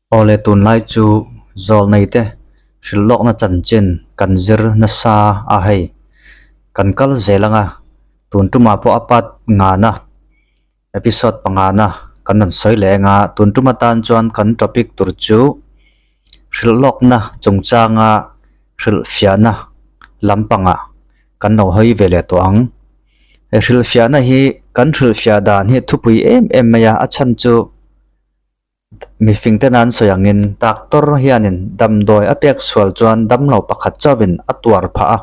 Awle tunlai chu zawlnei te hrilh lawkna chanchin kan zir nasa a hei kan kal zel anga tun tumah pawh a part ngana episode pangana kan rawn sawi leh anga tun tum atan chuan kan topic tur chu hrilh lawkna chungchanga hrilh fiahna lampangah kan lo hawi ve leh tawh ang. He hrilh fiahna hi kan hrilh fiah dan hi thupui em em mai a a chhan chu. Mifing ten an sawi angin doctor hianin damdawi a pek sual chuan damlo pakhat chauhin a tuar phah a,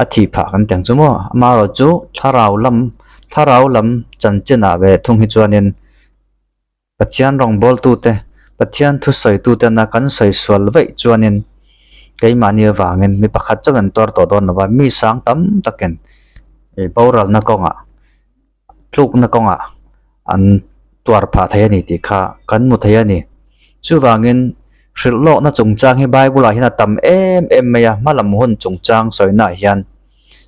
a thih phah kan ti ang chu maw? Amaherawh chu thlarau lam thlarau lam chanchinah ve thung hi chuanin Pathian rawngbawltute Pathian thusawitutena kan sawi sual vaih chuanin keimahni avangin mi pakhat chauhin an tuar tawh dawn lo va, mi sang tam takin ih boralna kawngah tlukna kawngah an tuar phah thei a ni tih kha kan hmu thei a ni. Chuvangin hrilh lawkna chungchang hi Bible ah hian a tam em em mai a, hmalam hun chungchang sawina ah hian.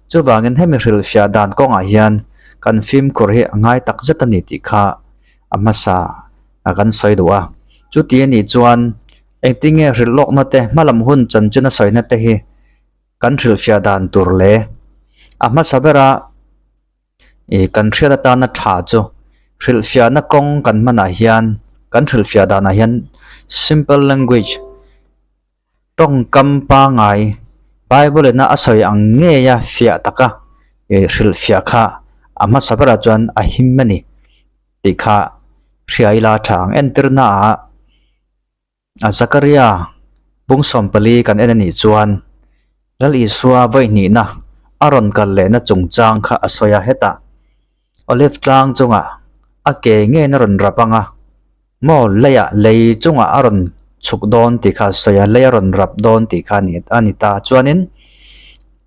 Chuvangin hemi hrilhfiah dan kawngah hian kan fimkhur hi a ngai tak zet a ni tih kha a hmasa a kan sawi duh a. Chuti a nih chuan engtinge hrilh lawkna te hmalam hun chanchin a sawina te hi kan hrilhfiah dan tur le a hmasa bera Ih kan hriat atana tha chu hrilhfiahna kawng kan hmanah hian kan hrilhfiah danah hian simple language tawngkam pangai bible ina a sawi ang ngeia fiah taka ih hrilhfiah kha a hmasa berah chuan a him a ni tih kha hria ila tha ang entir naah. A Zakaria bung 14 kan en a nih chuan Lal Isua vawihnihna a rawn kal lehna chungchang kha a sawi a, hetah Olive tlang chungah a ke ngein a rawn rap ang a, maw leiah lei chungah a rawn chhuk dawn tih kha a sawi a, lei a rawn rap dawn tih kha a ni ta. Chuanin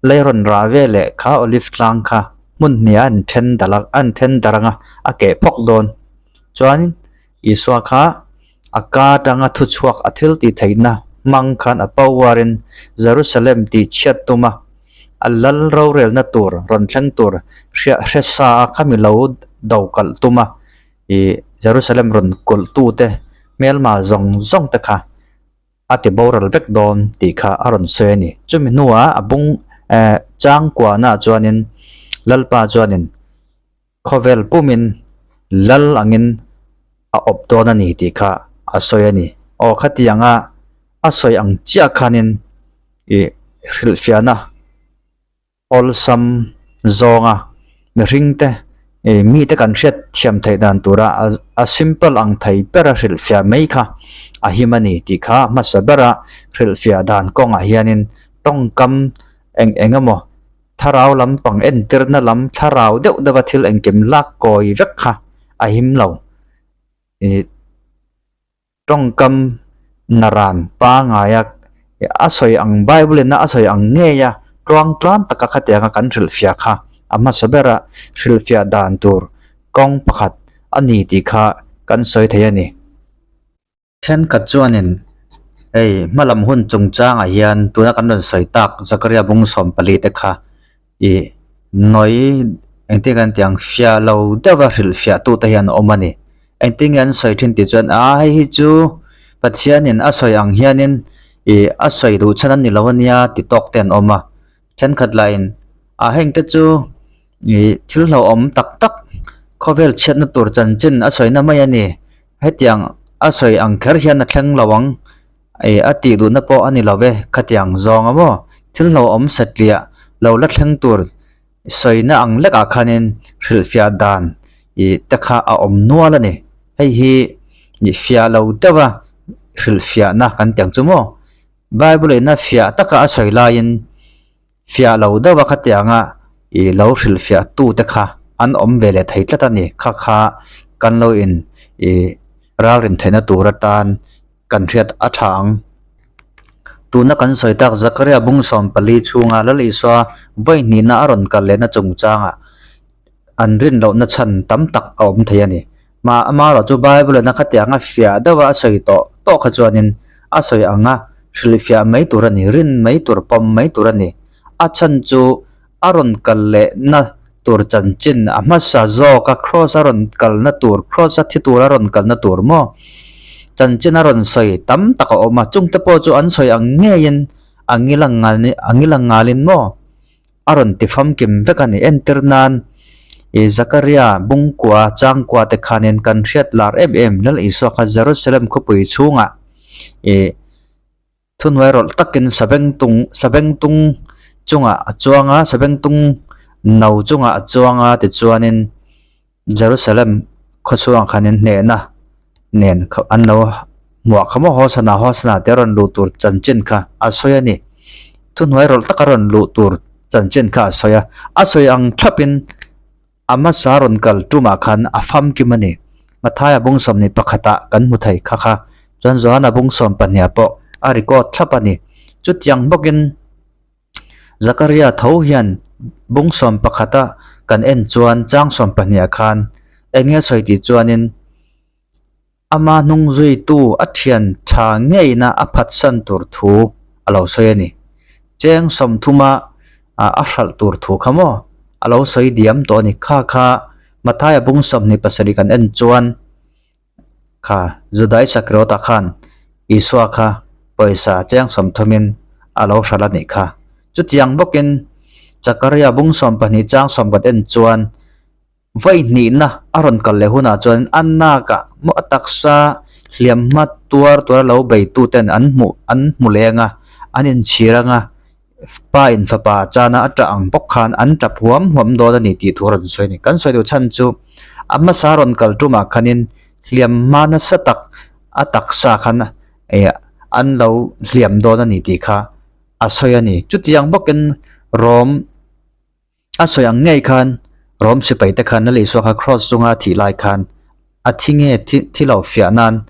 lei rawn rah veleh kha Olive tlang kha hmun hnih a an then dalh a, an then darh ang a, a keh phawk dawn. Chuanin Isua kha a ka atanga thuchhuak a thil tih theihna hmang khan a power in Jerusalem tih chhiat tum a, a lal rorelna tur rawn thleng tur hriah hre sa a khami lo do kalh tum a, ih Jerusalem rawn kulh tu te hmelma zawng zawng te kha a ti boral vek dawn tih kha a rawn sawi a ni. Chumi hnuah a bung eh changkuahna ah chuanin Lalpa chuanin. Khawvel pumin lal angin a awp dawn a ni tih kha a sawi a ni. Aw khatianga a sawi ang chiah khanin ih hrilhfiahna awlsam zawnga mihringte ih mite kan hriat thiam theih dan tura a simple ang thei bera hrilhfiah mai kha a him a ni tih kha hmasa bera hrilhfiah dan kawngah hianin tawngkam eng eng emaw Thlarau lampang entirna lam thlarau deuh deuha thil engkim lak kawi vek kha a him lo. Ih tawngkam naran pangaia a sawi ang Bible in a sawi ang ngeia tluang tlam taka khatianga kan hrilhfiah kha a hmasa bera hrilhfiah dan tur kawng pakhat a ni tih kha kan sawi thei a ni. Thenkhat chuanin hei hmalam hun chungchangah hian tuna kan rawn sawi tak Zakaria bung 14 te kha ih nawi engtin kan tih ang fiah lo deuha hrilh fiah tute hian a awm a ni. Engtin nge an sawi thin tih chuan a hei hi chu Pathianin a sawi ang hianin ih a sawi duh chhan a ni lo ania ti tawk te an awm a. Thenkhat lahin a hengte chu ih thil hlauhawm tak tak khawvel chhiatna tur chanchin a sawina mai a ni. Hetiang a sawi ang kher hian a thleng lo ang ih a tih duhna pawh a ni lo ve khatiang zawng a maw thil hlauhawm satliah lo la thleng tur sawina ang lekah khanin hrilhfiah dan ih te kha a awm nual a ni. Hei hi ih fiah lo deuha hrilhfiahna kan ti ang chu maw Bible in a fiah taka a sawi laiin fiah lo deuha khatianga ih lo hrilhfiah tute kha an awm ve leh thei tlat a ni. Kha kha kan lo in ih ralrin theihna tur atan kan hriat a tha ang. Tuna kan sawi tak Zakaria bung 14 chhunga Lal Isua vawi hnihna a rawn kal lehna chungchangah an rin lohna chhan tam tak a awm thei a ni. Ma amaherawh chu Bible in a khatianga fiah deuha a sawi tawh tawh kha chuanin a sawi anga hrilhfiah mai tur a ni, rin mai tur, pawm mai tur a ni. A chhan chu a rawn kal lehna tur chanchin a hmasa zawk a, Kraws a rawn kalna tur, Kraws a thi tur a rawn kalna tur maw? Chanchin a rawn sawi tam tak a awm a, chungte pawh chu an sawi ang ngeiin a ngil ang ngal a ngil ang ngalin maw a rawn ti famkim vek a ni. Entir nan ih Zakaria bungkua changkua te khanin kan hriat lar em em Lal Isua kha Jerusalem khawpui chhungah ih Thuhnuai rawlh takin sabengtung sabengtung chungah a chuang a, sabengtung no chungah a chuang a tichuanin Jerusalem khawchhungah khanin hnehna nen an lo hmuah kha maw Hosana Hosana tih a rawn luh tur chanchin kha a sawi a ni. Thuhnuai rawlh taka rawn luh tur chanchin kha a sawi a, a sawi ang thlapin A hmasa rawn kal tumah khan a famkim a ni. Mathaia bungsawm ni pakhatah kan hmu thei kha kha. Chuan Johana bungsawm pahniha pawh a record thlap a ni. Chutiang bawkin Zakaria tho hian bungsawm pakhata kan en chuan chang sawm pahniha khan eng nge sawi tih chuanin Ama hnung zuitu a thian tha ngeina a phatsan tur thu a lo sawi a ni. Cheng sawmthuma a hralh tur thu kha maw a lo sawi diam tawh a ni. Kha kha Mathaia bung 27 kan en chuan kha Judai Sakriota khan Isua kha pawisa cheng sawmthumin a lo hralh a nih kha. Chutiang bawkin Zakaria bung 12 chang sawm kan en chuan Vawi hnihna a rawn kal leh hunah chuan a nakah maw a taksa hliam hma tuar tura lo beituten an hmuh an hmu leng a, an inchhir ang a, pa in fapa a chana a tah ang bawk khan an tap huam huam dawn a ni tih thu a rawn sawi a ni. Kan sawi duh chhan chu a hmasa rawn kal tumah khanin hliam hma nasa tak a taksa khan eh an lo hliam dawn a ni tih kha a sawi a ni. Chutiang bawkin Rom. A sawi ang ngei khan Rom sipai te khan Lal Isua kha Kraws chunga a thih lai khan a thi nge thi thi lo fiah nan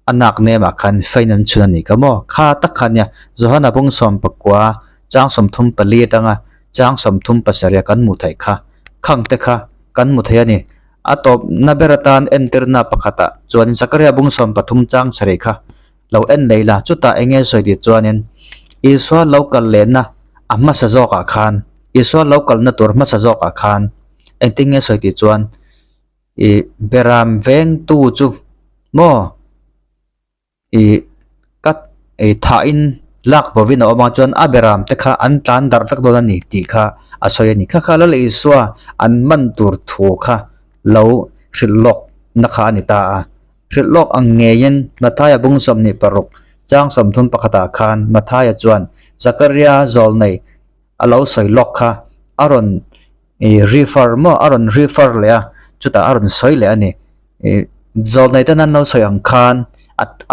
a nak nemah khan fein an chhun a nih kha maw? Kha tak kha nia Johana bung 14 chang 34 atanga chang 37 kan hmuh theih kha khang te kha kan hmu thei a ni. A tawpna ber atan entirna pakhatah chuan Zakaria bung 13 chang sarih kha lo en lei la, chutah eng nge sawi tih chuanin Isua lo kal lehna a hmasa zawkah khan, Isua lo kalna tur hmasa zawkah khan engtin nge sawi tih chuan ih beram vengtu chu maw ih ka ih thahin lak bovin a awm ang chuan a beram te kha an tlan darh vek dawn a ni tih kha a sawi a ni. Kha kha Lal Isua an man tur thu kha lo hrilh lawk na kha a ni ta a. Hrilh lawk ang ngeiin Mathaia bung 26 chang 30 pakhatah khan Mathaia chuan Zakaria zawlnei a lo sawi lawk kha a rawn refer maw a rawn refer leh a, chutah a rawn sawi leh a ni. Zawlnei ten an lo sawi ang khan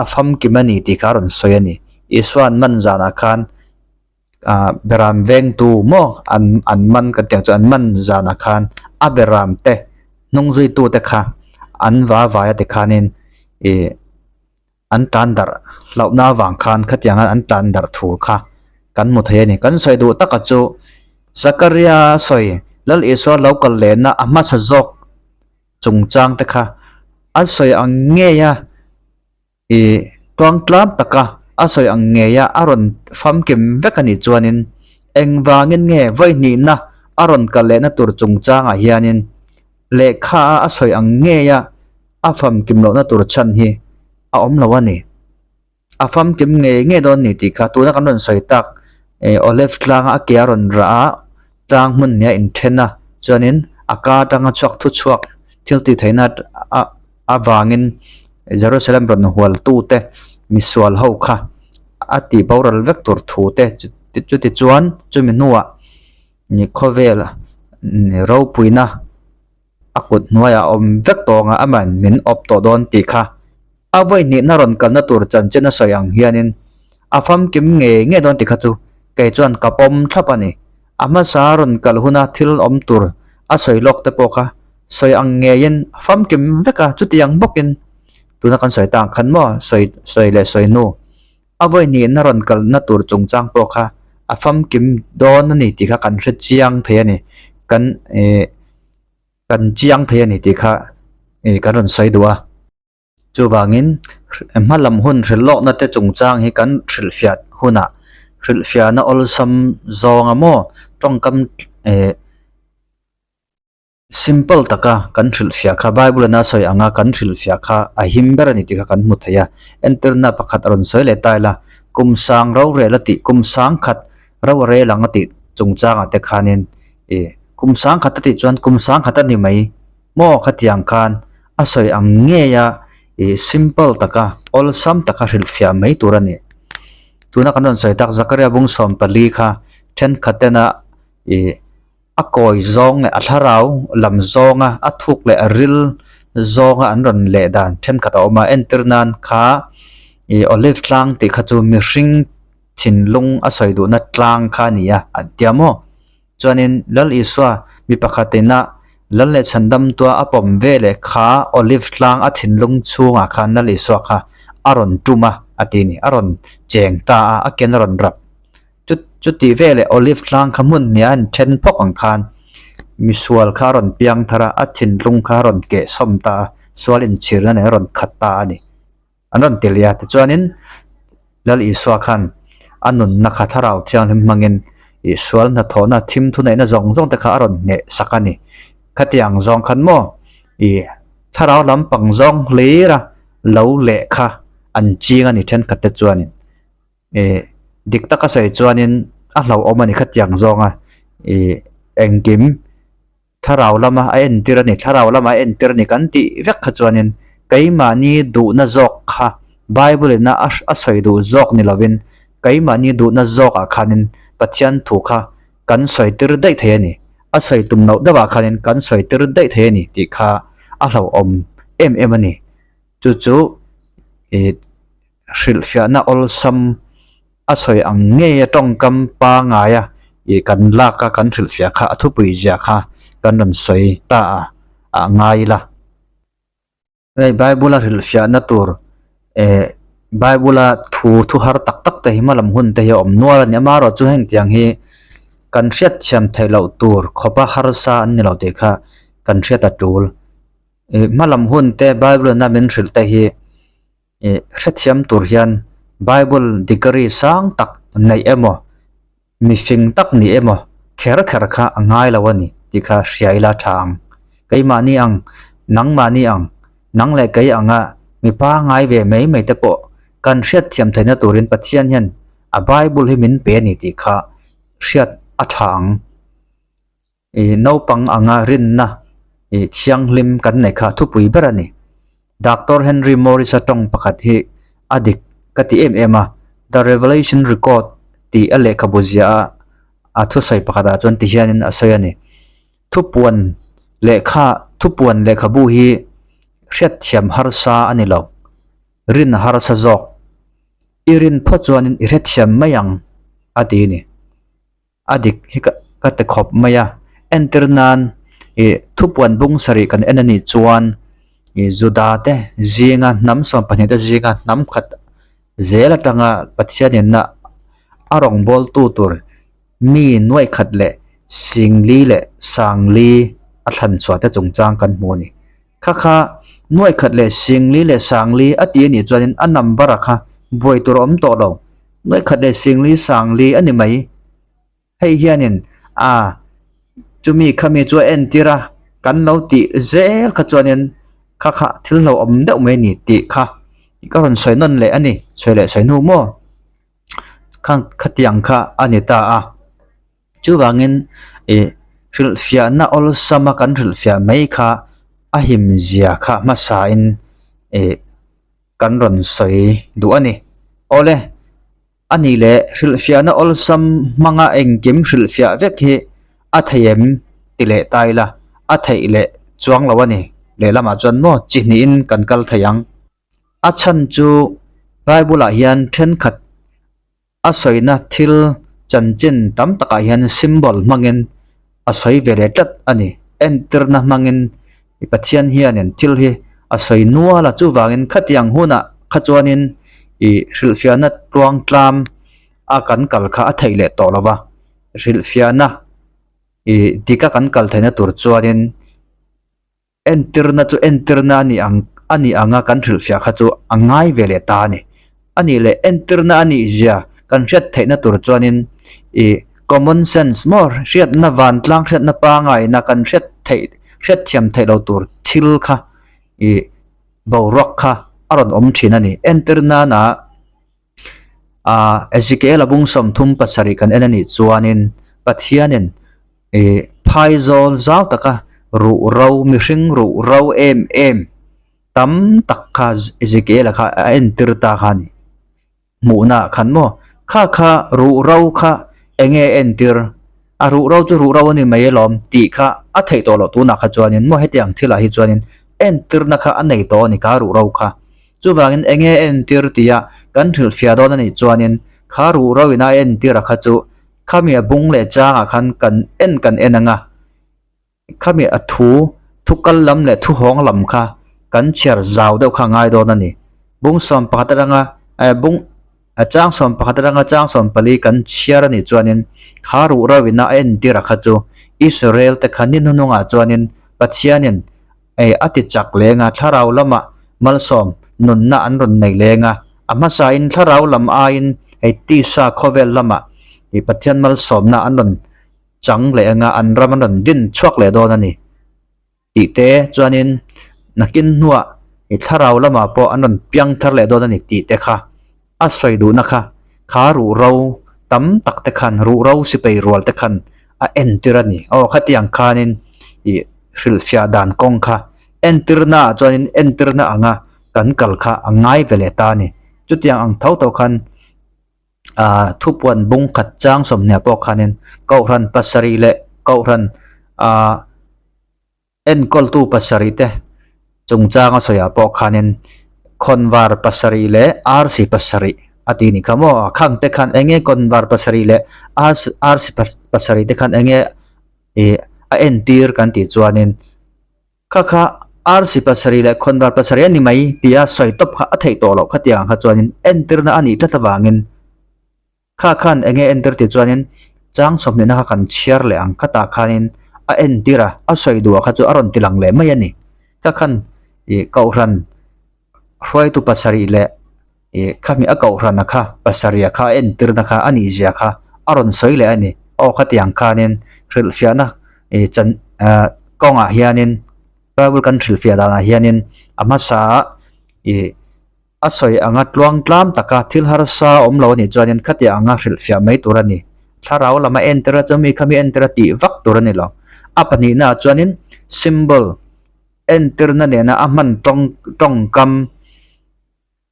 a famkim a ni tih kha a rawn sawi a ni. Isua'n man zanah khan ah beram vengtu maw an an man kan tih ang chu an man zanah khan a beram te hnung zuitu te kha an va vai a tikhanin ih an tan darh hlauhna avang khan khatiang an tan darh thu kha kan hmu thei a ni. Kan sawi duh taka chu Zakaria sawi Lal Isua lo kal lehna a hmasa zawk chungchang te kha an sawi ang ngei a. Ih, tuangtlam taka a sawi ang ngeia a rawn famkim vek a nih chuanin engvangin nge vawihnihna a rawn kal lehna tur chungchangah hianin lehkha a a sawi ang ngeia a famkim lohna tur chhan hi a awm lo a ni. A famkim ngei ngei dawn ni tih kha tuna kan rawn sawi tak ih Olive tlanga a ke a rawn rah a, tlang hmun nia inthen a chuanin a ka atanga chhuak thu chhuak thil tih theihna a avangin Jerusalem rawn hualtute misual ho kha a tih boral vek tur thu te chuti chuan chumi hnuah ni khawvel ropuina a kut hnuaiah a awm vek tawh ang a amahin min awp tawh dawn tih kha a vawi hnihna rawn kalna tur chanchin a sawi ang hianin a famkim ngei ngei dawn tih kha chu kei chuan ka pawm thlap a ni. A hmasa rawn kal huna thil awm tur a sawi lawk te pawh kha sawi ang ngeiin a famkim vek a, chutiang bawkin tuna kan sawi ta ang khan maw sawi sawi leh sawi hnu a vawi hnihna rawn kalna tur chungchang pawh kha a famkim dawn a ni tih kha kan hre chiang thei a ni kan ih kan chiang thei a ni tih kha ih kan rawn sawi duh a. Chuvangin, hma lam hun hrilhlawkna te chungchang hi kan hrilhfiah hunah hrilhfiahna awlsam zawnga maw tawngkam eh. Simple taka kan hrilhfiah kha Bible in a sawi anga kan hrilhfiah kha a him ber a ni tih kha kan hmu thei a. Entirna pakhat a rawn sawi leh ta ila, kum sang rorel a tih, kum sang khat ro a rel ang a tih chungchangah te khanin ih kum sang khat a tih chuan kum sang khat a ni mai maw khatiang khan a sawi ang ngeia ih simple taka awlsam taka hrilhfiah mai tur a ni. Tuna kan rawn sawi tak Zakaria bung 14 kha thenkhat tena ih. A kawi zawng leh a thlarau lam zawnga a thuk leh a ril zawnga an rawn leh dan thenkhat a awm a, entir nan kha ih olive tlang tih kha chu mihring thinlung a sawi duhna tlang kha a ni a an tia maw chuanin Lal Isua mi pakhat ina Lal leh chhandam tua a pawm ve leh kha olive tlang a thinlung chhungah khan Lal Isua kha a rawn tum a a ti a ni a rawn cheng ta a a ken a rawn rap. Chu chuti veleh Olive tlang kha hmun hniah an then phawk ang khan misual kha a rawn piang thar a, a thinlung kha a rawn keh sawm ta a, sual inchhirna nen a rawn khat ta a ni. An rawn ti leh a, tichuanin Lal Isua khan a nunna kha thlarau thianghlim hmangin ih sual hnathawhna thim thuneihna zawng zawng te kha a rawn hneh sak a ni. Khatiang zawng khan maw ih thlarau lampang zawng hlir a lo leh kha an ching a ni thenkhat te chuanin. Ih dik taka sawi chuanin a hlauhawm a ni khatiang zawnga ih engkim thlarau lama a entir a ni thlarau lama a entir a ni kan tih vek kha chuanin keimahni duhna zawk kha bible in a a sawi duh zawk ni lovin keimahni duhna zawkah khanin Pathian thu kha kan sawi tir daih thei a ni a sawi tum loh deuhah khanin kan sawi tir daih thei a ni tih kha a hlauhawm em em a ni chu chu ih. Hrilhfiahna awlsam a sawi ang ngei a tawngkam pangaia ih kan lak a kan hrilhfiah kha a thupui zia kha kan rawn sawi ta a ah ngai ila. Hei Bible a hrilhfiahna tur eh Bible a thu thu har tak tak te hi hmalam hun te hi a awm nual a ni amaherawhchu chu heng tiang hi kan hriatthiam theih loh tur khawpa harsa an ni lo tih kha kan hriat a tul. Ih hmalam hun te Bible in a min hrilh te hi. Ih hrethiam tur hian Bible degree sang tak neih emaw mifing tak nih emaw kher kher kha a ngai lo a ni tih kha hria ila tha ang. Keimahni ang, nangmahni ang, nang leh kei anga mi pangai ve mai mai te pawh kan hriatthiam theihna turin Pathian hian a Bible hi min pe a ni tih kha hriat a tha ang. Ih naupang anga rinna ih thianghlim kan neih kha thupui ber a ni. Doctor Henry Morris-a tawng pakhat hi a dik ka ti em em a, The Revelation Record tih a lehkhabu ziah a a thusawi pakhatah chuan ti hianin a sawi a ni. Thupuan lehkha thupuan lehkhabu hi hriatthiam harsa a ni lo, rin harsa zawk. I rin phawt chuanin i hrethiam mai ang a ti a ni. A dik hi ka ka ti khawp mai a entir nan ih thupuan bung sarih kan en anih chuan ih Juda te zinga hnam 12 te zinga hnam khat zel atanga Pathian inna a rawngbawltu tur mi nuaih khat leh singli leh sangli a thlan chhuah te chungchang kan hmu a ni. Kha kha nuaih khat leh singli leh sangli a ti anih chuanin a number a kha buai tur a awm tawh lo. Nuaih khat leh singli sangli a ni mai. Hei hianin a chumi khami chu a entir a, kan lo tih zel kha chuanin kha kha thil hlauhawm deuh mai a ni tih kha ka rawn sawi nawn leh a ni, sawi leh sawi hnu maw khang khatiang kha a ni ta a. Chuvangin ih hrilhfiahna awlsama kan hrilhfiah mai kha a him zia kha hmasain ih kan rawn sawi duh a ni. Awle, a nih leh hrilhfiahna awlsam hmanga engkim hrilhfiah vek hi a thei em ti leh ta ila a theih leh chuang lo a ni. Lehlamah chuan maw chi hnihin kan kal thei ang. A chhan chu Bible ah hian thenkhat A sawina thil chanchin tam takah hian symbol hmangin a sawi ve leh tlat a ni. Entirna hmangin Pathian hianin thil hi a sawi nual a, chuvangin khatiang hunah kha chuanin ih hrilhfiahna tluangtlam a kan kal kha a theih leh tawh lo va, hrilhfiahna ih dika kan kal theihna tur chuanin Entirna chu entirna a nih ang a nih anga kan hrilhfiah kha chu a ngai ve leh ta a ni. A nih leh entirna a nih zia kan hriat theihna tur chuanin ih common sense maw hriatna vantlang hriatna pangaina kan hriat theih hriatthiam theih loh tur thil kha ih boruak kha a rawn awm thin a ni. Entir nana ah Ezekiel a bung 37 kan en a nih chuanin Pathianin ih phaizawl zau taka ruhro mihring ruhro em em tam tak kha Ezekiel-a kha a entir ta kha a ni. Hmuhna ah khan maw? Kha kha ruhro kha eng nge entir? A ruhro chu ruhro a ni mai alawm tih kha a theih tawh loh tunah kha chuanin maw hetiang thilah hi chuanin entirna kha a nei tawh a ni kha ruhro kha. Chuvangin eng nge entir tia kan hrilhfiah dawn a nih chuanin kha ruhro ina a entir a kha chu khami a bung leh changah khan kan en kan en ang a. Khami a thu, thu kal lam leh thu hawng lam kha kan chhiar zau deuh kha a ngai dawn a ni. Bung 11 atanga eh bung a chang 11 atanga chang 14 kan chhiar a nih chuanin kha ruh rauhina a entir a kha chu Israel te kha ni hnuhnungah chuanin Pathianin eh a ti chak leng a, thlarau lamah malsawm nunna an rawn nei leng a, a hmasain thlarau lam aiin hei tisa khawvel lamah ih Pathian malsawmna an rawn chang leh anga an ram an rawn din chhuak leh dawn a ni tih te chuanin nakin hnuah i thlarau lamah pawh an rawn piang thar leh dawn a ni tih te kha a sawi duhna kha kha ruhro tam tak te khan ruhro sipai rual te khan a entir a ni. Aw khatiang khanin ih hrilhfiah dan kawng kha entirna ah chuanin entirna anga kan kal kha a ngai ve leh ta a ni. Chutiang ang tho tho khan. ah thupuan bung khat chang 20 pawh khanin kohhran pasarih leh kohhran ah enkawltu pasarih te chungchanga sawiah pawh khanin khawnvar pasarih leh arsi pasarih a tih a ni kha maw khang te khan eng nge khawnvar pasarih leh arsi pasarih te khan eng nge ih a entir kan tih chuanin. Kha kha arsi pasarih leh khawnvar pasarih a ni mai tia sawi tawp kha a theih tawh loh khatiang ang kha chuanin entirna a nih tlat avangin kha khan eng nge entir tih chuanin chang 20 kha kan chhiar leh ang khatah khanin a entir a, a sawi duh ah kha chu a rawn ti lang leh mai a ni. Kha khan ih kohhran hruaitu pasarih leh ih khami a kohhrana kha pasarih kha a entirna kha a nih zia kha a rawn sawi leh a ni. Aw khatiang khanin hrilhfiahna ih chan ah kawngah hianin bible kan hrilhfiah danah hianin a hmasa ah ih a sawi anga tluang tlam taka thil harsa awm lo a nih chuanin khatiang anga hrilhfiah mai tur a ni. Thlarau lama entir a chumi khami entir a tih vak tur a ni lo. A pahnihna ah chuanin symbol entirna nena a hman tawng tawngkam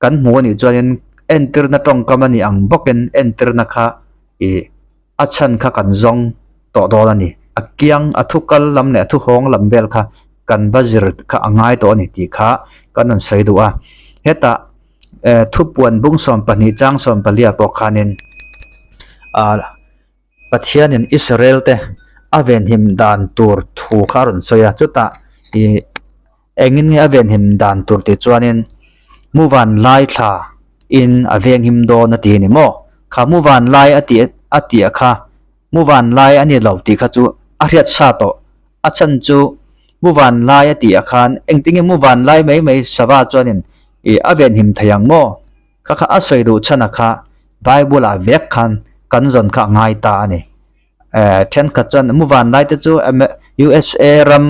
kan hmu a nih chuanin entirna tawngkam a nih ang bawkin entirna kha ih a chhan kha kan zawng tawh dawn a ni. A kiang a thu kal lam leh a thu hawng lam vel kha kan va zir kha a ngai tawh a ni tih kha kan rawn sawi duh a. Hetah eh thupuan bung 12 chang 14 ah pawh khanin ah Pathianin Israel te a venhim dan tur thu kha a rawn sawi a, chutah ih engin nge a venhim dan tur tih chuanin muvan lai thla in a venghim dawn a ti a ni maw? Kha muvan lai a tih a tih kha muvan lai a ni lo tih kha chu a hriat sa tawh. A chhan chu muvan lai a tih ah khan engtin nge muvan lai mai mai sava chuanin ih a venhim thei ang maw? Kha kha a sawi duh chhan a kha Bible ah vek khan kan zawn kha a ngai ta a ni. Eh thenkhat chuan mu van lai te chu USA ram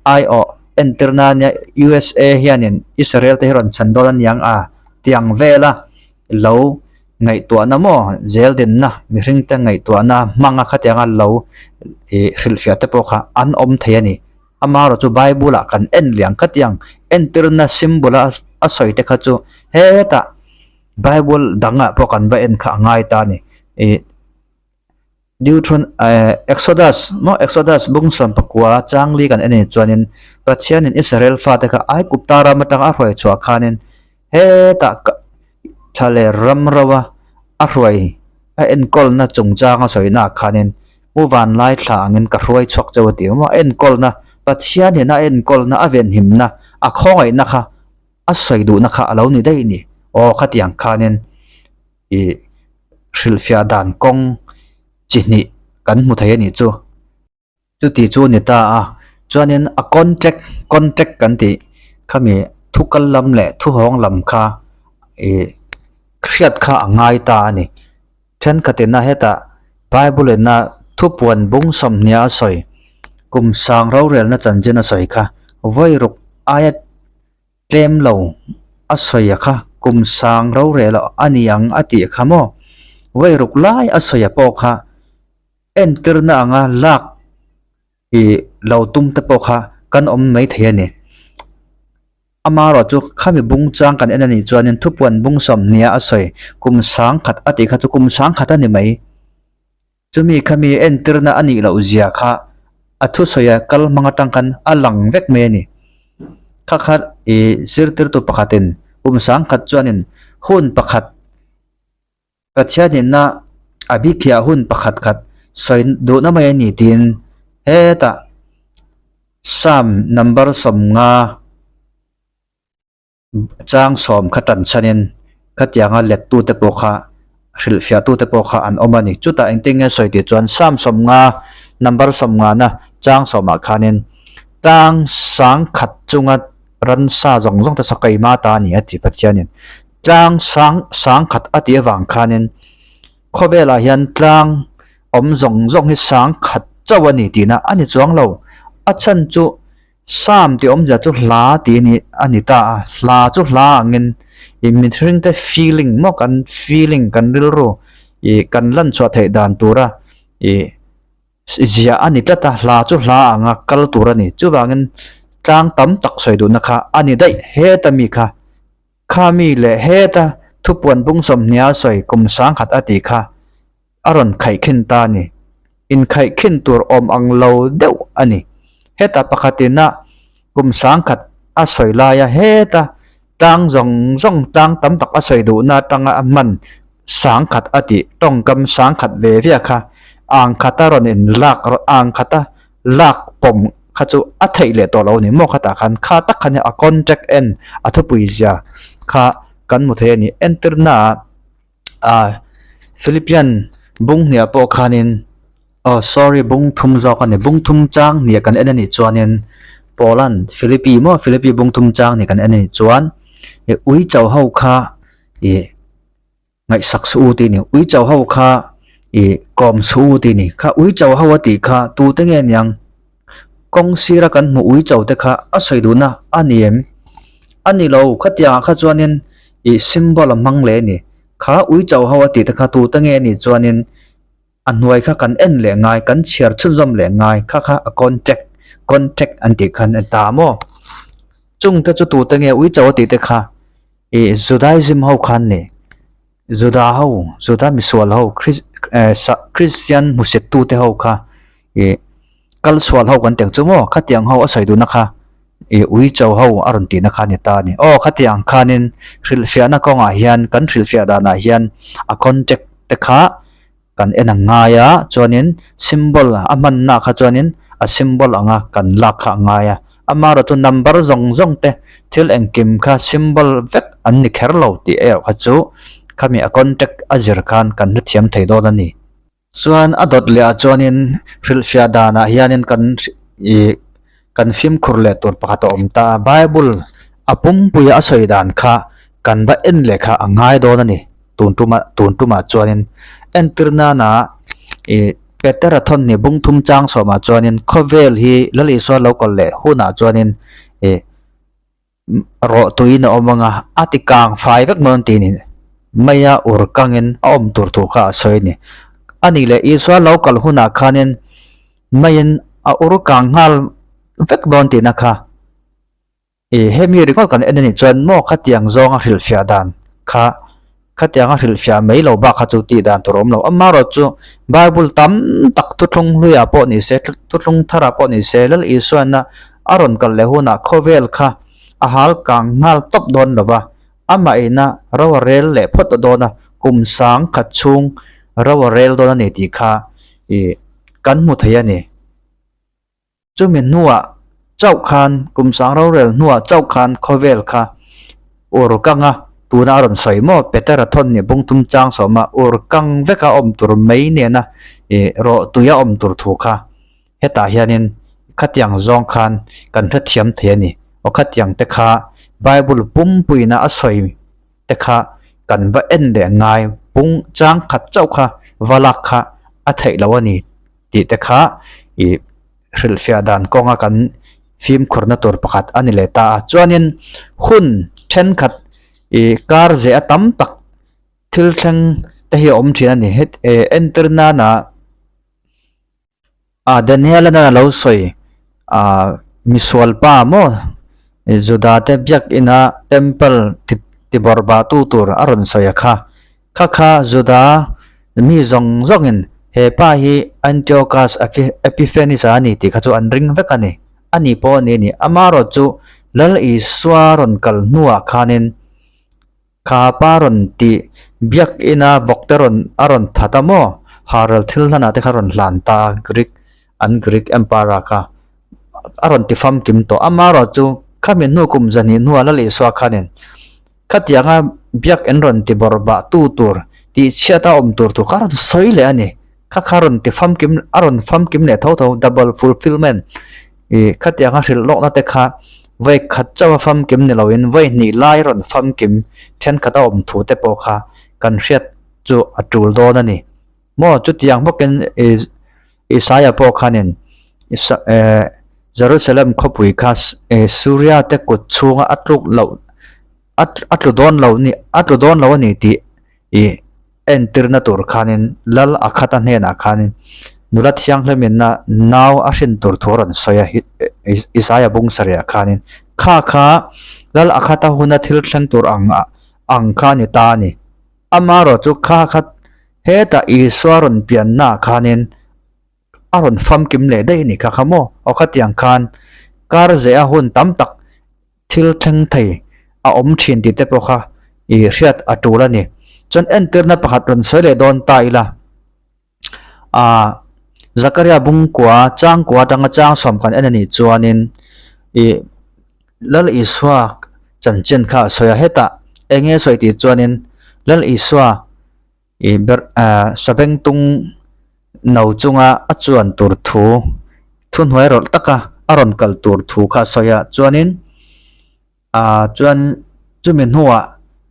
aiawh entir na nia USA hianin Israel te hi rawn chhan dawn a niang a tiang vela lo ngaihtuahna maw zel dinna mihring te ngaihtuahna hmanga khatianga lo ih hrilhfiah te pawh kha an awm thei a ni. Amaherawh chu Bible ah kan en liang khatiang entirna symbol a a sawi te kha chu hetah Bible dangah pawh kan va en kha a ngai ta a ni. Ih Deuteron eh Exodus maw Exodus bung 19 chang li kan en anih chuanin Pathianin Israel fate kha Aigupta ram atanga a hruai chhuah khanin hetah thla leh ram rova a hruai a enkawlna chungchang a sawina ah khanin Pu Vanlai thla angin ka hruai chhuak chauh a ti awm a, a enkawlna, Pathian hian a enkawlna, a venhimna, a khawngaihna kha a sawi duhna kha a lo ni daih ni. Aw khatiang khanin ih hrilhfiah dan kawng chi hnih kan hmu thei a nih chu. Chuti chu a ni ta a, chuanin a contract, contract kan tih khami thu kal lam leh thu hawng lam kha ih hriat kha a ngai ta a ni. Thenkhatin a hetah Bible-in a thupuan bung 20 a sawi. Kum sang rorelna chanchin a sawi kha vawi ruk aia tlem lo a sawi a kha kum sang rorel a ni ang a tih kha maw? Vawi ruk lai a sawi a pawh kha entirna anga lak ih lo tum te pawh kha kan awm mai thei a ni. Amaherawh chu khami bung chang kan en a nih chuanin thupuan bung sawmhnia a sawi kum sang khat a tih kha chu kum sang khat a ni mai. Chumi khami entirna a nih loh zia kha a thusawia kal hmang atang khan a lang vek mai a ni. Kha kha ih zirtirtu pakhatin kum sangkhat chuanin hun pakhat Pathianinna a bikhiah hun pakhat khat sawi duhna mai a ni tiin hetah Psalm number 50 Chang sawm kha tan chhanin khatianga lettute pawh kha hrilhfiahtute pawh kha an awm a ni. Chutah engtin nge sawi tih chuan Psalm 50 number 50na chang sawmah khanin tlang sang khat chunga ransa zawng zawng te saw keima ta a ni a ti Pathianin. Tlang sang sang khat a tih avang khanin khawvelah hian tlang awm zawng zawng hi sang khat chauh a ni tihna a ni chuang lo. A chhan chu Psalm tih awmzia chu hla tih a ni a ni ta a, hla chu hla angin ih mihringte feeling maw kan feeling kan rilru ih kan lan chhuah theih dan tura ih ziah a ni tlat a, hla chu hla anga kal tur a ni. Chuvangin tlang tam tak sawi duhna kha a ni daih heta mi kha. Kha mi leh heta thupuan bung sawmhnia sawi kum sangkhat a tih kha a rawn khaihkhin ta a ni. Inkhaihkhin tur awm ang lo deuh a ni. Heta pakhatina kum sangkhat a sawi laia heta tlang zawng zawng tlang tam tak a sawi duhna atanga a hman sangkhat a tih tawngkam sangkhat ve ve kha ang khata rawn inlak ang khata lak pawm kha chu a theih leh tawh lo a ni maw khatah khan kha tak khan a contact en a thupui zia kha kan hmu thei a ni entirna ah Philippian bung hniah pawh khanin aw sorry bung thum zawk a ni bung thum chang hniah kan en a nih chuanin Paulan Philippi maw Philippi bung thum chang hnih kan en a nih chuan ih ui chauh ho kha ih. Ngaihsak suh u tih ni. Ui chau ho kha ih kawm suh u tih ni. Kha ui chau ho a tih kha tute nge niang? Kawng sira kan hmuh ui chau te kha a sawi duhna a ni em? A ni lo, khatiangah kha chuanin ih symbol a hmang leh a ni. Kha ui chau ho a tih te kha tute nge nih chuanin a hnuai kha kan en leh ngai, kan chhiar chhunzawm leh ngai kha kha a contact, contact an tih khan a ta maw? Chung te chu tute nge ui chau a tih te kha Ih Judaism ho khan ni Juda ho Juda misual ho Chris eh sa Christian hmusit tu te ho kha ih kal sual ho kan tih ang chu maw khatiang ho a sawi duhna kha ih ui cho ho a rawn tihna kha a ni ta a ni. Aw khatiang khanin hrilhfiahna kawngah hian kan hrilhfiah danah hian a contact te kha kan en ang ngai a chuanin symbol a hmanna kha chuanin a symbol anga kan lak kha a ngai a amaherawh chu number zawng zawng te thil engkim kha symbol vek an ni kher lo tih erawh kha chu khami a contact a zir khan kan hrethiam thei dawn a ni. Chuan a dawt leh ah chuanin hrilhfiah danah hianin kan ih kan fimkhur leh tur pakhat a awm ta a bible a pumpuia a sawi dan kha kan va en leh kha a ngai dawn a ni. Tun tumah tun tumah chuanin entir nana ih Petera thawn ni bung thum chang sawmah chuanin khawvel hi Lal Isua lo kal leh hunah chuanin ih rawh tuiin a awm ang a, a ti kang fai vek mawn tih ni maia ur kangin a awm tur thu kha a sawi a ni. A nih leh Isua lo kal hunah khanin maiin a ur kang nghal vek dawn tihna kha. Ih hemi ringawt kan en a nih chuan maw khatiang zawnga hrilhfiah dan kha khatianga hrilhfiah mai lo bak kha chu tih dan tur a awm lo. Amaherawh chu Bible tam tak thuthlung hluiah pawh ni se thuthlung tharah pawh ni se Lal Isuana a rawn kal leh hunah khawvel kha a hal kang nghal tawp dawn lo va, amah ina ro a rel leh phawt a dawn a, kum sang khat chhung ro a rel dawn a ni tih kha ih kan hmu thei a ni. Chumi hnuah chauh khan, kum sang rorel hnuah chauh khan khawvel kha ur kang a, tuna a rawn sawi maw? Petera thawn nih bung tum chang sawm a, ur kang veka awm tur mai nena ih rawh tui a awm tur thu kha hetah hianin khatiang zawng khan kan hrethiam thei a ni. Aw khatiang te kha Bible pumpuiina a sawi te kha kan va en leh ngai bung chang khat chauh kha va lak kha a theih loh a ni tih te kha ih. hrilhfiah dan kawnga kan fimkhurna tur pakhat a ni leh ta a. Chuanin hun thenkhat ih kar zeh a tam tak thil thleng te hi a awm thin a ni. Het eh entir nana ah Daniel a lo sawi ah misual pa maw Juda te biakina temple ti ti bawrhbah tu tur a rawn sawi a kha. Kha kha Juda mi zawng zawngin he pa hi Antiochus Epiphanes a ni tih kha chu an ring vek a ni. A ni pawh a ni a ni. Amaherawhchu chu Lal Isua rawn kal hnuah khanin Kha pa rawn tih biakina vawkte rawn a rawn that a maw? Harel thil hlanah te kha rawn hlan ta a, Greek an Greek Emperor kha a rawn ti famkim tawh. Amaherawhchu khami hnu kum zahnih hnuah Lal Isua khanin Khatianga biak en rawn ti bawrh bah tu tur tih chhiat a awm tur thu kha a rawn sawi leh a ni. Kha kha rawn ti famkim a rawn famkim leh tho tho double fulfilment ih khatianga hrilh lawkna te kha vawi khat chauh a famkim ni loin vawi hnih lai rawn famkim thenkhat a awm thu te pawh kha kan hriat chu a tul dawn a ni. Maw chutiang bawkin ih Isaia pawh khanin eh Jerusalem khawpui kha eh Suria te kut chhunga a tluk loh a a tlu dawn lo ni a tlu dawn lo a ni tih ih entirna tur khanin Lal Akhata hnenah khanin nula thianghliminna nau a hrin tur thu a rawn sawi a Isaia bung sarih ah khanin kha kha Lal Akhata huna thil thleng tur ang ang kha a ni ta a ni. Amaherawhchu kha kha Hetah Isua rawn piannaah khanin a rawn famkim leh daih a ni kha kha maw? Aw khatiang khan kar zeh a hun tam tak thil thleng thei a awm thin tih te pawh kha i hriat a tul a ni. Chuan entirna pakhat rawn sawi leh dawn ta ila, ah Zakaria bungkua changkua atanga changsawm kan en a nih chuanin ih Lal Isua chanchin kha a sawi a, hetah eng nge sawi tih chuanin Lal Isua ih ber ah sabengtung no chunga a chuan tur thu thuhnuai rawlh taka a rawn kal tur thu kha a sawi a chuanin ah chuan chumi hnuah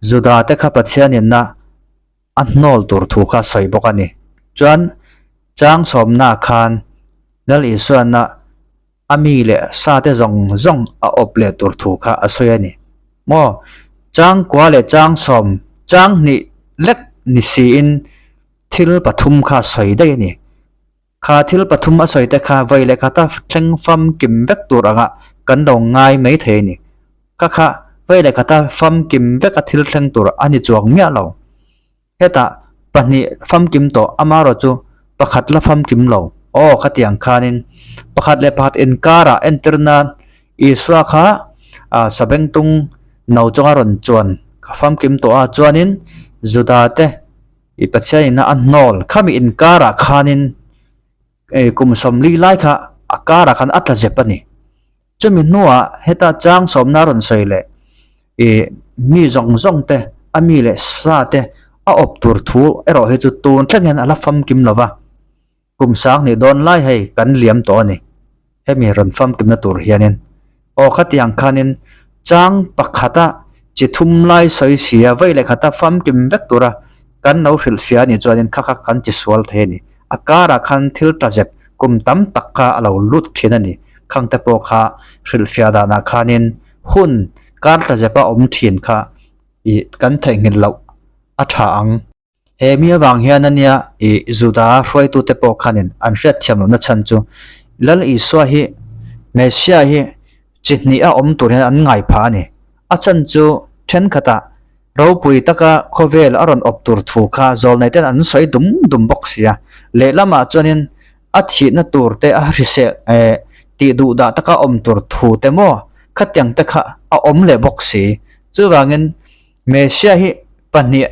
Juda te kha Pathianin a a hnawl tur thu kha a sawi bawk a ni chuan chang sawmnaah khan Lal Isuana a mi leh sa te zawng zawng a awp leh tur thu kha a sawi a ni. Maw? Changkua leh changsawm, changhnih lek ni siin thil pathum kha a sawi daih a ni. Kha thil pathum a sawi te kha vawi leh khata thleng famkim vek tur angah kan lo ngai mai thei a ni. Kha kha vawi leh khata famkim veka thil thleng tur a ni chuang miah lo. Hetah pahnih famkim tawh amaherawh chu pakhat la famkim lo. Aw khatiang khanin pakhat leh pakhat inkarah entir nan Isua kha ah sabengtung no chunga rawn chuan ka famkim tawh a chuanin Juda te ih Pathian ina a hnawl khami inkarah khanin eh kum sawmli lai kha a karah khan a tla zep a ni. Chumi hnuah heta chang sawmna rawn sawi leh ih mi zawng zawng te, a mi leh sa te a awp tur thu erawh hi chu tun thleng hian a la famkim lo va, kum sang hnih dawn lai hei kan liam tawh a ni. Hemi rawn famkimna tur hianin aw khatiang khanin chang pakhata chi thum lai sawi sia vawi leh khata famkim vek tura kan lo hrilhfiah a nih chuanin kha kha kan tisual thei a ni. A karah khan thil tla zep kum tam tak kha a lo lut thin a ni. Khang te pawh kha hrilhfiah danah khanin hun kar tla zepa awm thin kha ih kan theihnghilh loh a tha ang. He mi avang hian a nia ih Juda hruaitute pawh khanin an hriatthiam lohna chhan chu Lal Isua hi Messiah hi chi hnih a awm tur hian an ngai phah a ni. A chhan chu thenkhatah ropui taka khawvel a rawn awp tur thu kha zawlnei ten an sawi dum dum bawk si a. Lehlamah chuanin a thihna tur te a hrisel eh tih duh dah taka awm tur thu te maw khatiang te kha a awm leh bawk si. Chuvangin Messiah hi pahnih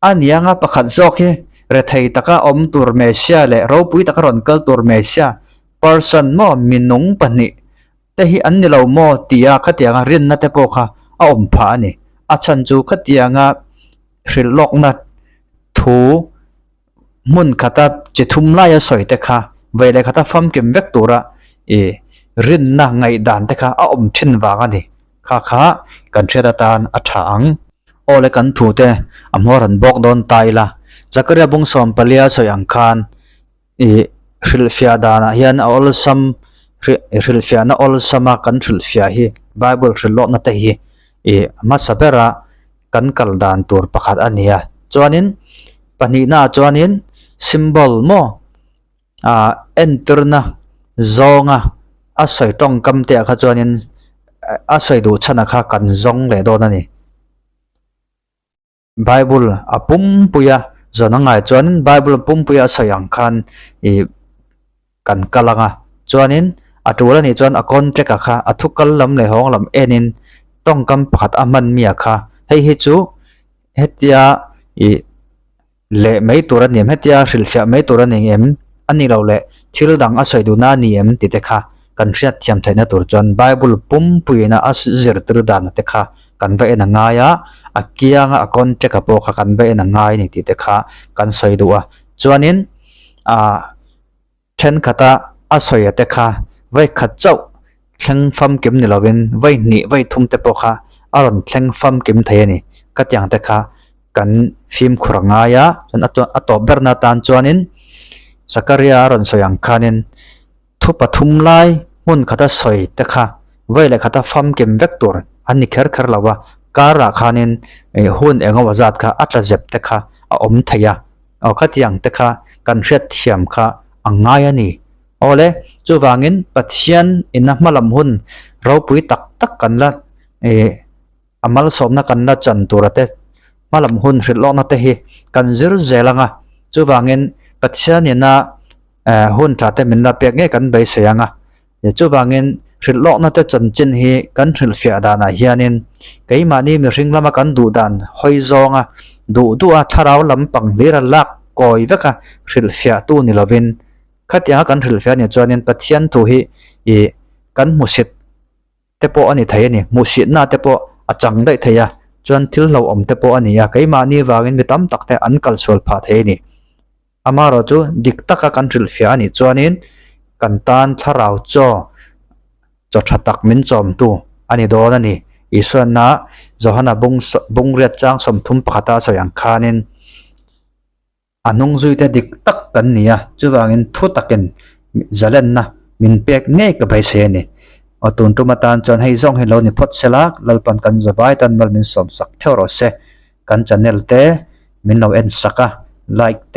a ni anga pakhat zawk hi rethei taka awm tur Messiah leh ropui taka rawn kal tur Messiah person maw minung pahnih te hi an ni lo maw tia khatianga rinna te pawh kha a awm phah a ni. A chhan chu khatianga hrilh lawkna thu hmun khata chi thum laia sawi te kha vawi leh khata famkim vek tura ih rinna ngaihdan te kha a awm thin vang a ni. Kha kha kan hriat atan a tha ang. Aw le kan thu te a hmawr an bawk dawn ta ila. Zakaria bung sawm palia sawi ang khan ih. Hrilhfiah danah hian a awlsam hrilhfiahna awlsama kan hrilhfiah hi Bible hrilhlawhna te hi ih hmasa bera kan kal dan tur pakhat a ni a. Chuanin pahnihnaah chuanin symbol maw ah entirna zawnga a sawi tawngkam te ah kha chuanin a sawi duh chhan ah kha kan zawng leh dawn a ni. Bible a pumpui a zawn a ngai chuan Bible pumpui a sawi ang khan ih kan kal ang a chuanin a tul a nih chuan a contract a kha a thu kal lam leh hawng lam enin tawngkam pakhat a hman mi a kha hei hi chu hetia ih leh mai tur a ni em hetia hrilhfiah mai tur a ni em a ni lo leh thil dang a sawi duhna a ni em tih te kha kan hriat thiam theihna tur chuan Bible pumpuiin a zirtir dan te kha kan va en a ngai a, a kianga a contract a pawh kha kan va en a ngai a ni tih te kha kan sawi duh a. Chuanin ah thenkhat a a sawi a te kha vawi khat chauh thleng famkim ni lovin vawi hnih vawi thum te pawh kha a rawn thleng famkim thei a ni. Ka tiang te kha kan fimkhur a ngai a, chuan a tawp berna atan chuanin Zakaria a rawn sawi ang khanin Thu pathum lai hmun khata sawi te kha vawi leh khata famkim vek tur an ni kher kher lo a, car ah khanin hun eng emaw zat kha a tla zep te kha a awm thei a, aw khatiang te kha kan hriat thiam kha a ngai a ni. Awle, chuvangin Pathian ina hmalam hun ropui tak tak kan la ih a malsawmna kan la chan tura te hmalam hun hrilh lawkna te hi kan zir zel ang a, chuvangin Pathian ina Eh hun tha te min la pek ngei kan beisei ang a, chuvangin hrilh lawkna te chanchin hi kan hrilhfiah danah hianin keimahni mihring lama kan duh dan hawi zawnga duh duha thlarau lampang hlira lak kawi veka hrilhfiahtu ni lovin khatianga kan hrilhfiah anih chuanin Pathian thu hi ih kan hmusit te pawh a ni thei a ni, hmuhsitna te pawh a chang daih thei a, chuan thil hlauhawm te pawh a ni a, keimahni vangin mi tam tak te an kalsual phah thei a ni. Amaherawh chu dik taka kan hrilhfiah a nih chuanin kan tan thlarau chaw chaw tha tak min chawmtu a ni dawn a ni. Isuana Johana bung bungriat chang 31 a sawi ang khanin, A hnung zuite dik tak kan ni a, chuvangin thu takin zalenna min pek ngei ka beisei a ni. Aw tun tum atan chuan hei zawng hi lo ni phawt sela, Lalpan kan zavai tan mal min sawmsak theuh rawh se. Kan channel te min lo en sak a, like te.